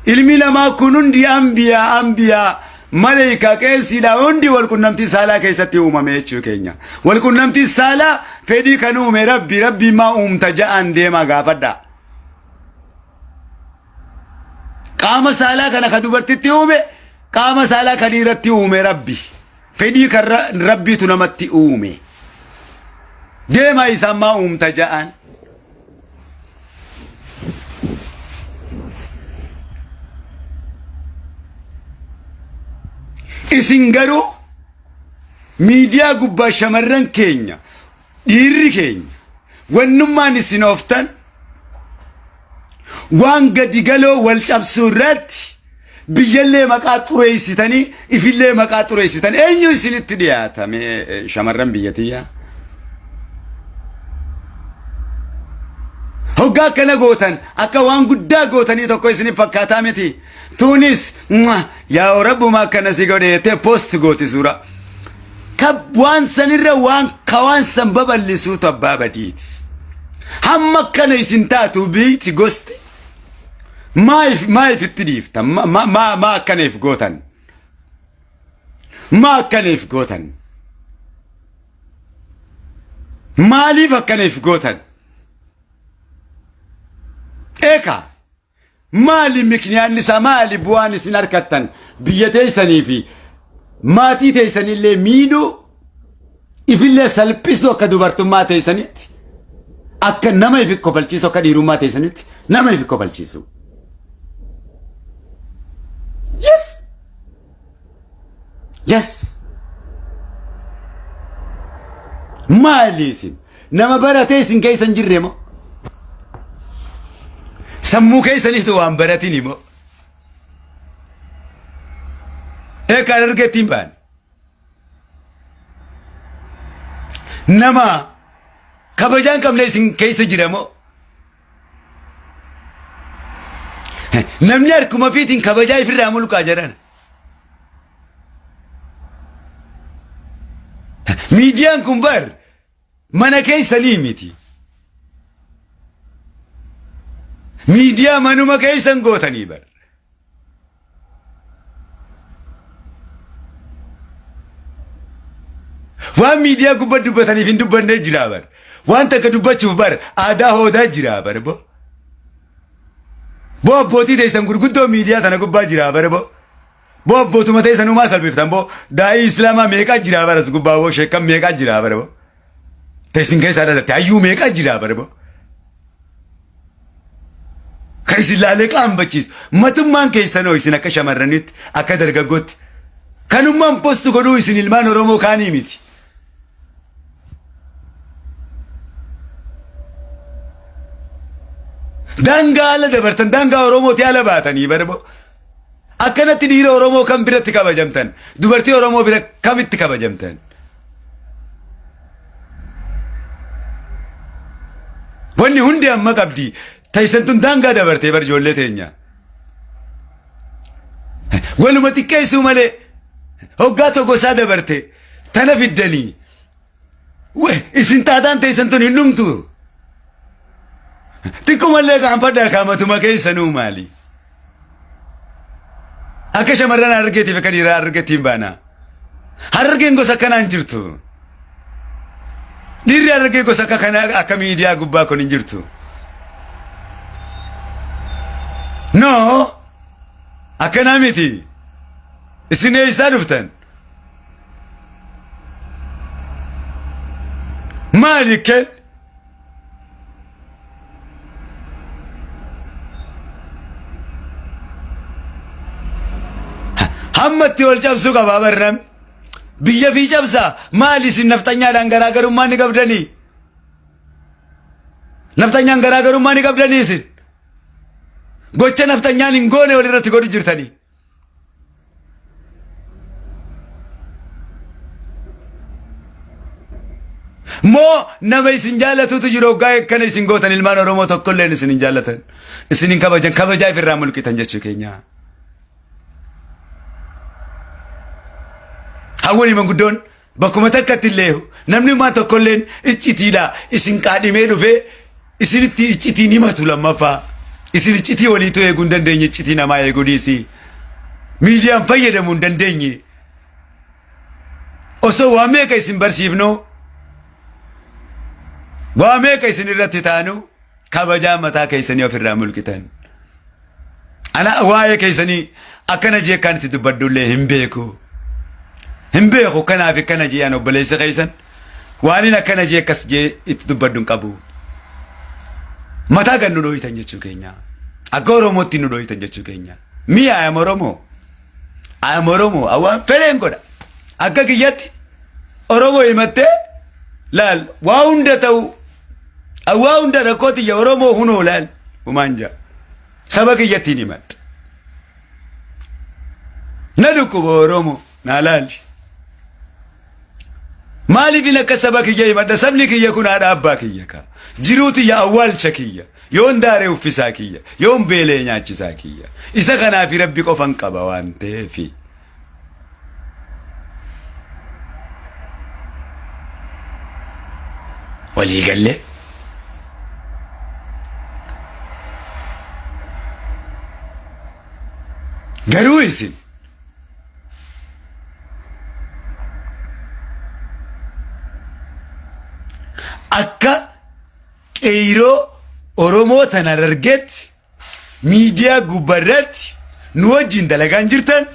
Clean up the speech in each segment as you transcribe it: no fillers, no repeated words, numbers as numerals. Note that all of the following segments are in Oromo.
Ilmi namaa kun hundi ambiyaa ambiyaa maleeykaa qeessiidha hundi walqunnamtii saalaa keessatti uumame jechuu keenya. Walqunnamtii saalaa fedhii kan uume rabbi rabbii maa uumta ja'aan deemaa gaafadha. Qaama saalaa kana ka dubartitti uume qaama saalaa ka dhiiratti uume rabbi. Fedhii kan rabbiitu namatti uume. Deemaa isaan maa uumta ja'aan. Isin garuu miidiyaa gubbaa shamarran keenya dhiirri keenya wannummaan isin ooftan waan gadi galoo wal cabsuu irratti biyyallee maqaa xureessitanii ifillee maqaa xureessitan eenyu isinitti dhiyaatame shamarran biyya tiyyaa. Hoggaa akkana gootan akka waan guddaa gootanii tokko isiniif fakkaataa miti. Tuunis yaa rabbuma akkana si godhe jettee post gooti suura. Ka waan sanirra waan ka waan san babal'isuutu abbaa badiiti. Hamma akkana isin taatu biiti gosti maayif maayif itti dhiiftan ma ma ma maa akkana if gootan maa akkana if gootan maaliif akkana if gootan eekaa Maali mikniyaanni isaa maali bu'aan isin harkattan biyya teessanii fi maatii teessanillee miidhuu ifillee salphisuu akka dubartummaa teessanitti akka nama ifi kofalchiisu akka dhiirummaa teessanitti nama ifi kofalchiisu. Yes. Yes. Maali isin? Nama baratee isin keessa hin jirre moo? Sammuu keessaniitu waan baratini moo? Eekaan argeetti hin baane. Nama kabajaa hin qabne isin keessa jira moo? Namni harkuma fiitiin kabajaa ifirraa mulqaa jedhan. Miidiyaan kun bar mana keessanii miti. Miidiyaa manuma keessan gootanii bar. Waan miidiyaa gubbaa dubbataniif hin dubbannee jira bar. Waan takka dubbachuuf bar aadaa hoodaa jira bar bo. Boo abbootii teessan gurguddoo miidiyaa tana gubbaa jira bar bo. Boo abbootuma teessan uumaa salphiftan boo. Daa'ii islaamaa meeqaa jira bar as gubbaa boo sheekkan meeqaa jira bar bo. Teessin keessaa dhalatte hayyuu meeqaa jira bar bo. Kan isin laalee qaanfachiisu. Matummaan keessanoo isin akka shamarranitti akka dargaggootti. Kanummaan post godhuu isin ilmaan Oromoo kaanii miti. Daangaa ala dabartan daangaa Oromooti ala baatanii barbo. Akkanatti dhiira Oromoo kam biratti kabajamtan? Dubartii Oromoo bira kamitti kabajamtan? Wanni hundi amma qabdi. Teessan tun daangaa dabartee bar ijoollee teenya. Waluma xiqqeessuu malee hoggaa tokko isaa dabarte tana fiddanii. Isin taataan teessan tun hin dhumtu. Xiqqumallee qaanfadhaa kaamatuma keessanuu maali? Akka shamarran harargeetiif akka dhiiraa harargeetti hin baana. Harargeen gosa akkanaa hin jirtu. Dhiirri harargee gosa akka kanaa akka miidiyaa gubbaa kun hin jirtu. No! Akkanaa miti. Isin eessaa dhuftan? Maali kenn? Hammatti wal cabsuu qaba barnam. Biyya fi cabsa maali isin nafxanyaadhaan garaagarummaa ni qabdanii? Nafxanyaan garaagarummaa ni qabdanii isin? Gocha nafxanyaan hin goone walirratti godhu jirtanii. Moo nama isin jaalatutu jiru hoggaa akkana isin gootan ilmaan Oromoo tokkolleen isin hin jaallatan. Isin hin kabajan kabajaa ifirraa mulqitan jechuu keenya. Hawwanii manguddoon bakkuma takkatti illee namni maa tokkolleen iccitiidha isin qaadhimee dhufee isinitti iccitiin himatu lammaffaa. Isin iccitii waliitu eeguu hin dandeenye iccitii namaa eeguu dhiisii. Miidiyaan fayyadamuu hin dandeenye. Osoo waa meeqa isin barsiifnu waa meeqa isin irratti taanu kabajaa mataa keessanii ofirraa mulqitan. Ana waa'ee keessanii akkana jee akkaan itti dubbadhullee hin beeku. Hin beeku kanaaf akkana jee an obboleessa keessan waan inni akkana jee akkas jee itti dubbadhu hin qabu. Mataa gan nu dhooytan jechuu keenya. Akka Oromootti nu dhooytan jechuu keenya. Mi'a I am Oromoo. I am Oromoo. Awwaan fedheen godha. Akka kiyyatti Oromoo himattee laal waa hunda ta'u waa hunda rakkoo tiyya Oromoo hunoo laal humaan jaa. Saba kiyyatti hin himadha. Na dhukkuba Oromoo naa laali. Maaliifin akka saba kiyya himadha? Sabni kiyya kun haadha abbaa kiyya kaa. Jiruu tiyya awwaalcha kiyya. Yoon daaree uffisaa kiyya. Yoon beelee nyaachisaa kiyya. Isa kanaafi rabbi qofan qaba waan ta'eefi. Walii gallee. Garuu isin akka qeeyroo Oromoo tan Harargeetti miidiyaa gubbarratti nu wajjin dalagaan jirtan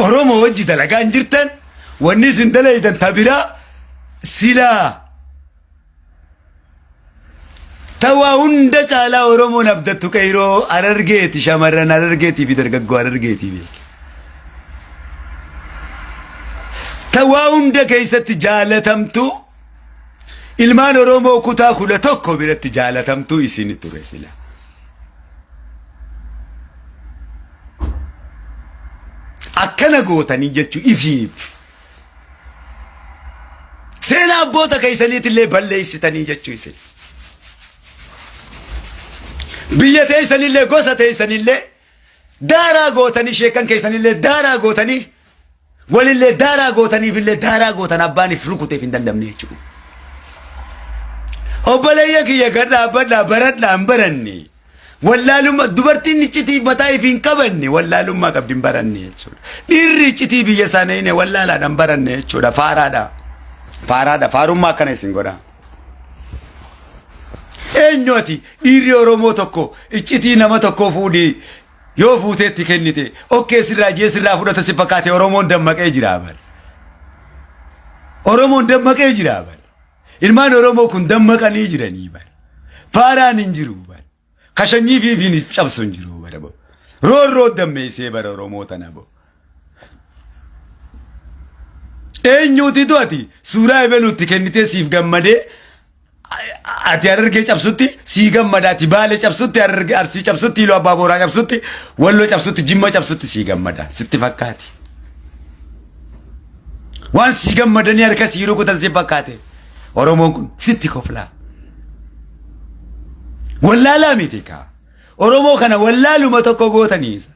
Oromoo wajji dalagaan jirtan wanni isin dalaydan ta biraa silaa Ta waa hunda caalaa Oromoon abdattu qeyroo Harargeeti shamarran Harargeetii fi dargaggoo Harargeetii beeki. Ta waa hunda keessatti jaalatamtu ilmaan Oromoo kutaa 11 biratti jaalatamtuu isin ture sila. Akkana gootanii jechuu ifiif. Seenaa abboota keessaniitillee balleessitanii jechuu isin. Biyya teessanillee gosa teessanillee daaraa gootanii sheekan keessanillee daaraa gootanii walillee daaraa gootaniifillee daaraa gootan abbaaniif rukuteef hin dandamne jechuudha. Obboleeyyan kiyya gad dhaabbadhaa baradhaa hin baranne. Wallaalummaa dubartiin iccitii mataa ifii hin qabanne wallaalummaa qabdi hin baranne jechuudha. Dhiirri iccitii biyya isaanii hin wallaalaadha hin baranne jechuudha. Faaraadha. Faaraadha. Faarummaa akkana isin godha. Eenyu ati dhiirri Oromoo tokko iccitii nama tokkoo fuudhii yoo fuuteetti kennite okkee sirraa jee sirraa fudhata si fakkaate Oromoon dammaqee jira bar. Oromoon dammaqee jira bar. Ilmaan Oromoo kun dammaqanii jiranii bar. Faaraan hin jiru bar. Kashanyii fi fiin cabsu hin jiru bara bo. Roorroo dammeessee bara Oromoo tana bo. Eenyuutitu ati suuraa ebeluutti kennitee siif gammadee ati Harargee cabsutti sii gammada ati Baale cabsutti Harargee Arsii cabsutti Iluu Abbaa Booraa cabsutti Walloo cabsutti Jimma cabsutti sii gammada sitti fakkaati. Waan sii gammadanii harka sii rukutan si fakkaate. Oromoon kun sitti koflaa. Wallaalaa miti kaa. Oromoo kana wallaaluma tokko gootanii isa.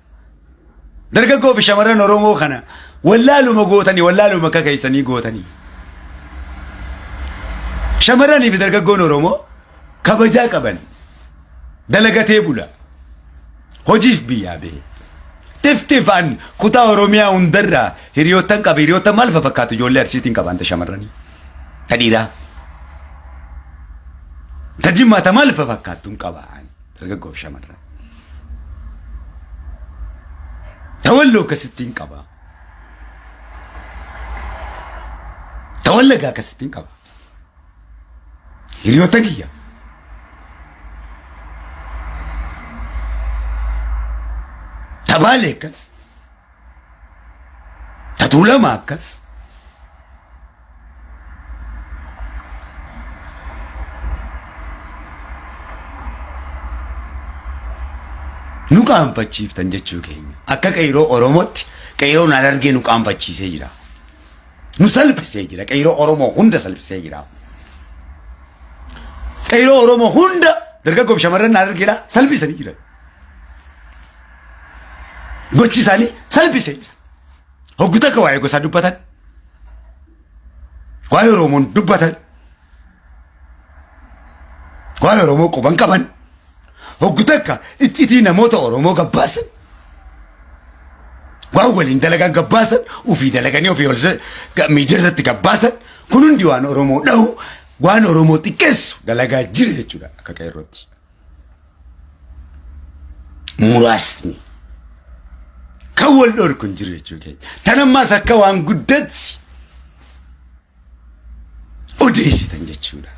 Dargaggoo fi shamarran Oromoo kana wallaaluma gootanii wallaaluma akka keessanii gootanii. Shamarranii fi dargaggoon Oromoo kabajaa qaban dalagatee bula. Hojiif biyyaa bahe. Tiftifaan kutaa Oromiyaa hundarraa hiriyoottan qaba. Hiriyoottan maal fa fakkaatu ijoollee Arsiitiin qaban ta shamarranii. Ta dhiiraa. Ta Jimmaa ta maal fa fakkaattuun qaba. Dargaggoo fi shamarran. Ta Walloo akkasittiin qaba. Ta Wallagaa akkasittiin qaba. Hiriyoota kiyya. Ta Baalee akkas. Ta Tuulamaa akkas. Nu qaanfachiiftan jechuu keenya. Akka qeyroo Oromootti qeyroon Harargee nu qaanfachiisee jira. Nu salphisee jira. Qeyroo Oromoo hunda salphisee jira. Qeyroo Oromoo hunda dargaggoo fi shamarran Harargeedhaa salphisanii jiran. Gochi isaanii salphisee jira. Hoggu takka waa'ee gosaa dubbatan. Waa'ee Oromoon dubbatan. Waan Oromoo quban qaban. Hoggu takka iccitii namoota Oromoo gabbaasan. Waan waliin dalagan gabbaasan, ofii dalaganii ofii ol miidiyaa irratti gabbaasan. Kun hundi waan Oromoo dhahu, waan Oromoo xiqqeessu dalagaa jira jechuudha akka qeerrootti. Muraasni kan wal dhorku hin jiru jechuu keenya. Tanammaas akka waan guddatti odeessitan jechuudha.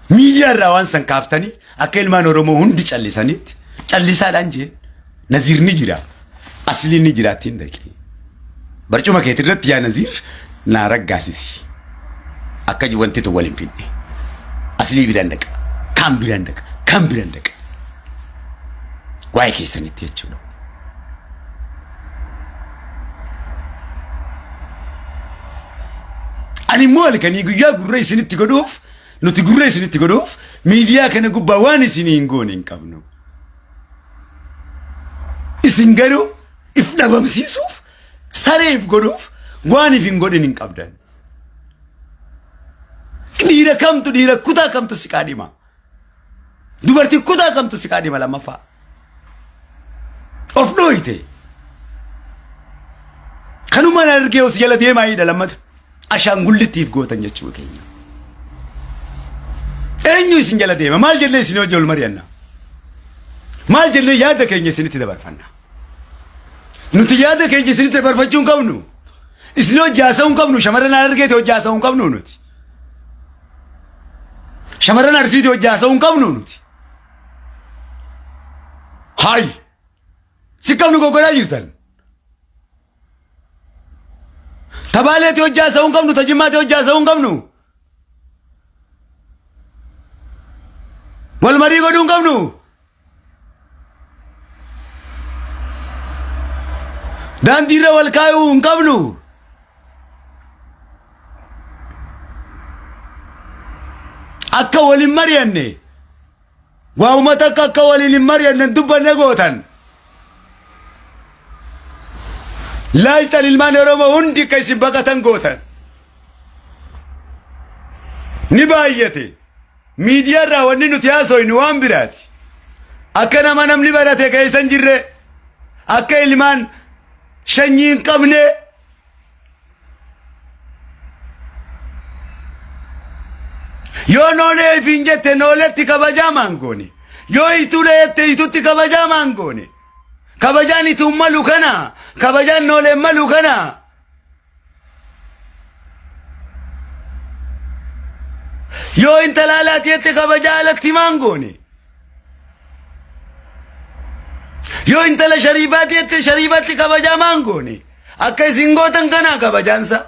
Miidiyaa irraa waan san kaaftanii akka ilmaan Oromoo hundi callisanitti callisaadhaan jeen Naziir ni jira. Asliin ni jira ittiin dhaqee. Barcuma keetii irratti yaa Naziir naa raggaasisi. Akka wanti tun wal hin fidne. Aslii biraan dhaqa. Kaan biraan dhaqa. Kaan biraan dhaqa. Waa'ee keessanitti jechuudha. Ani immoo halkanii guyyaa gurra isinitti godhuuf nuti gurra isinitti godhuuf miidiyaa kana gubbaa waan isinii hin goone hin qabnu. Isin garuu if dhabamsiisuuf saree if godhuuf waan if hin godhin hin qabdan. Dhiira kamtu dhiira kutaa kamtu si qaadhima. Dubartii kutaa kamtu si qaadhima lammaffaa. Of dhooyte. Kanumaan argee os jala deemaa hidha lammata. Ashaangullittiif gootan jechuu keenya. Eenyu isin jala deema? Maal jennee isin hojii ol mari'anna? Maal jennee yaada keenya isinitti dabarfanna? Nuti yaada keenya isinitti dabarfachuu hin qabnu. Isin hojii haasa'uu hin qabnu. Shamarran argeeti hojii haasa'uu hin qabnu nuti. Shamarran Arsiiti hojii haasa'uu hin qabnu nuti. Hayi! Si qabnu goggodaa jirtan. Tabaaleeti hojii haasa'uu hin qabnu, tajimmaati hojii haasa'uu hin qabnu. Wal marii godhuu hin qabnu. Daandiirra wal kaayuu hin qabnu. Akka waliin mari'anne waa uummata akka akka waliin hin mari'anne hin dubbanne gootan. Laayixan ilmaan Oromoo hundi akka isin baqatan gootan. Ni baay'ate. Miidiyaa irraa wanni nuti haasoynu waan biraati. Akka nama namni barate keessa hin jirre, akka ilmaan shanyii hin qabne, yoo noolee ifiin jette nooletti kabajaa maan goone, yoo ituudha jette itutti kabajaa maan goone, kabajaan ituun malu kana, kabajaan nooleen malu kana. Yoo intala alaati jette kabajaa alatti maan goone? Yoo intala shariifaati jette shariifatti kabajaa maan goone? Akka isin gootan kanaa kabajaansa.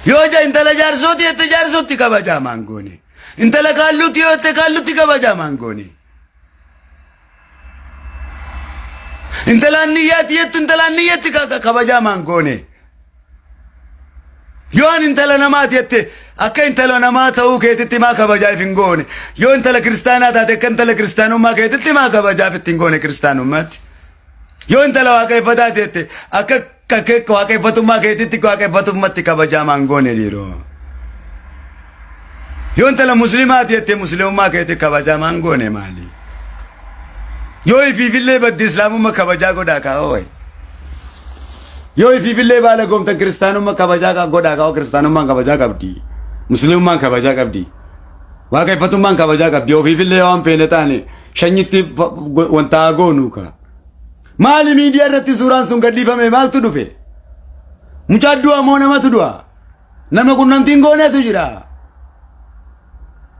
Yoo intala jaarsooti jette jaarsootti kabajaa maan goone? Intala kaalluuti yoo jette kaalluutti kabajaa maan goone? Intalaan niyyaati jettu intalaan niyyatti kabajaa maan goone. Yoo an intala namaati jette akka intala namaa ta'uu keetitti maa kabajaaf hin goone. Yoo intala kiristaanaa taate akka intala kiristaanummaa keetitti maa kabajaaf itti hin goone kiristaanummaatti. Yoo intala waaqeffataati jette akka akka waaqeffatummaa keetitti waaqeffatummaatti kabajaa maan goone dhiiroo. Yoo intala musliimaati jettee musliimummaa keetti kabajaa maan goone maali? Yoo ifiifillee baddi islaamummaa kabajaa godhaa kaa'oo wayi. Yoo ifiifillee baala goomtan kiristaanummaa kabajaa godhaa kaa'oo kiristaanummaan kabajaa qabdi. Musliimummaan kabajaa qabdi. Waaqeffatummaan kabajaa qabdi. Ofiifillee waan feene taane shanyitti wanta goonu kaa. Maali miidiyaa irratti suuraan sun gadhiifame maaltu dhufe? Mucaa du'a moo namatu du'a? Nama qunnamtiin goonetu jira.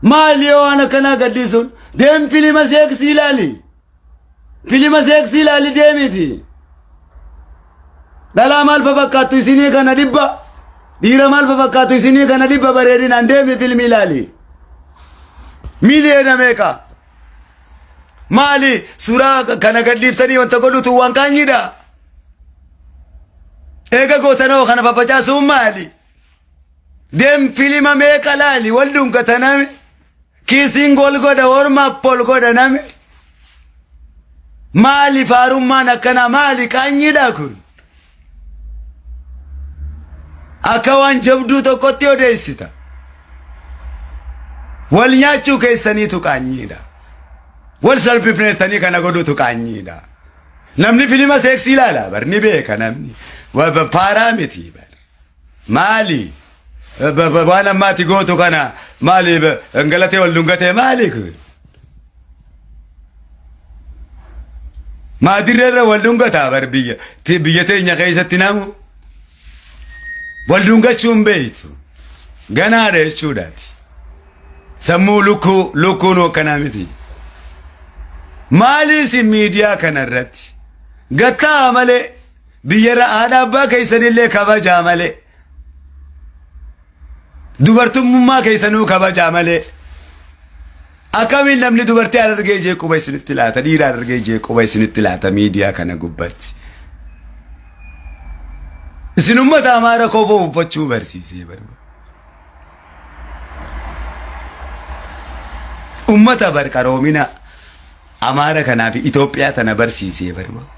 Maali yoo waan akkanaa gadhiisuun? Deem filima seeksii ilaali. Filima seeksii ilaali deemiti. Dhalaa maal fafakkaattu isinii kana dhibba. Dhiira maal fafakkaattu isinii kana dhibba bareedinaan deemi filmi ilaali. Miiliyoona meeqa? Maali suuraa kana gadhiiftanii wanta godhutu waan qaanyiidha. Eega gootanoo kana fafacaasuun maali? Deem filima meeqa laali wal dhungata nami. Kiisiin gol godha orma pol godha nami. Maali faarummaan akkanaa maali qaanyiidha kun? Akka waan jabduu tokkotti odeessita. Wal nyaachuu keessaniitu qaanyiidha. Wal salphifneettanii kana godhutu qaanyiidha. Namni filima seeksii ilaala bar ni beeka namni. Paaraa miti bar. Maali? Waan ammaati gootu kana maali galatee wal dhungatee maali kun? Maadirreerra wal dhungataa bar biyya biyya teenya keessatti namu wal dhungachuun beeytu ganaadha jechuudhaati. Sammuu lukkuu lukkuun akkanaa miti. Maali isin miidiyaa kana irratti gattaa malee biyyarra haadha abbaa keessanillee kabajaa malee dubartummaa keessanuu kabajaa malee akkamiin namni dubartii Harargee ijee quba isinitti laata dhiira Harargee ijee quba isinitti laata miidiyaa kana gubbatti. Isin uummata Amaara kofoo uffachuu barsiisee barbaada. Uummata bar qaroomina Amaara kanaa fi Itoophiyaa tana barsiisee barbaada.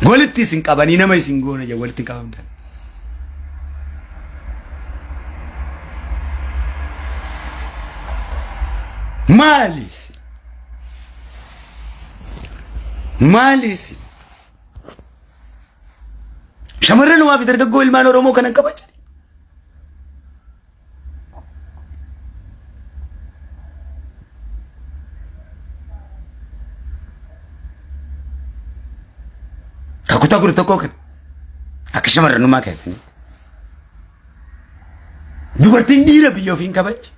Walitti isin qabanii nama isin goona jedhu walitti hin qabamtan. Maali isin? Maali isin? Shamarranumaa fi dargaggoo ilmaan Oromoo kanan kabajan. Ka kutaa 11 kan akka shamarranummaa keessanitti. Dubartiin dhiira biyya ofiin kabaji.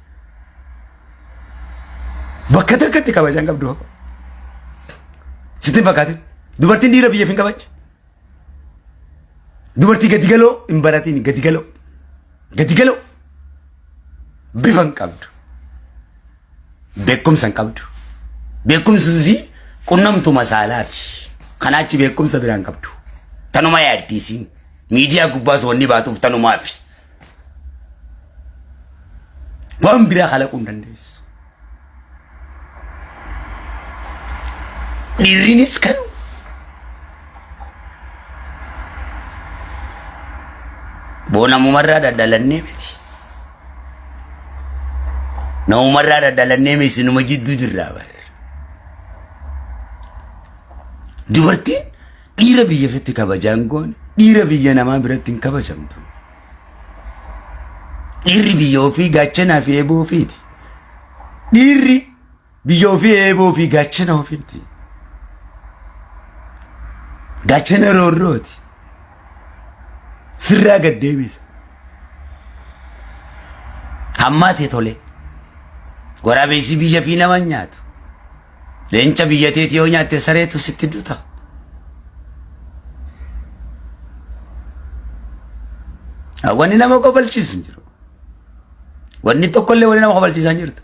Bakka takkatti kabajaan qabdu. Sitti hin fakkaatin. Dubartiin dhiira biyya ofiin kabaji. Dubartii gadi galoo hin baratiin gadi galoo. Gadi galoo. Bifa hin qabdu. Beekumsa hin qabdu. Beekumsi isii qunnamtuma saalaati. Kanaachi beekumsa biraa hin qabdu. Tanuma yaaddi isiin. Miidiyaa gubbaas wanni baatuuf tanumaafi. Waan biraa kalaquu hin dandeessu. Dhiirrinis kanu. Boonamumarraa dhadhalannee miti. Namumarraa dhadhalannee miti sinuma jidduu jirraa bar. Dubartiin dhiira biyya ofitti kabajaan goone dhiira biyya namaa biratti hin kabajamtu. Dhiirri biyya ofii gaachanaa fi eeboo ofiiti. Dhiirri biyya ofii eeboo fi gaachana ofiiti. Gaachana roorrooti. Sirraa gad deebisa. Hammaatee tole. Waraabessi biyya fi nama hin nyaatu. Leenca biyya teetii yoo nyaatte sareetu sitti duta. Wanni nama kofalchiisu hin jiru. Wanni tokkollee wanni nama kofalchiisaa hin jirtu.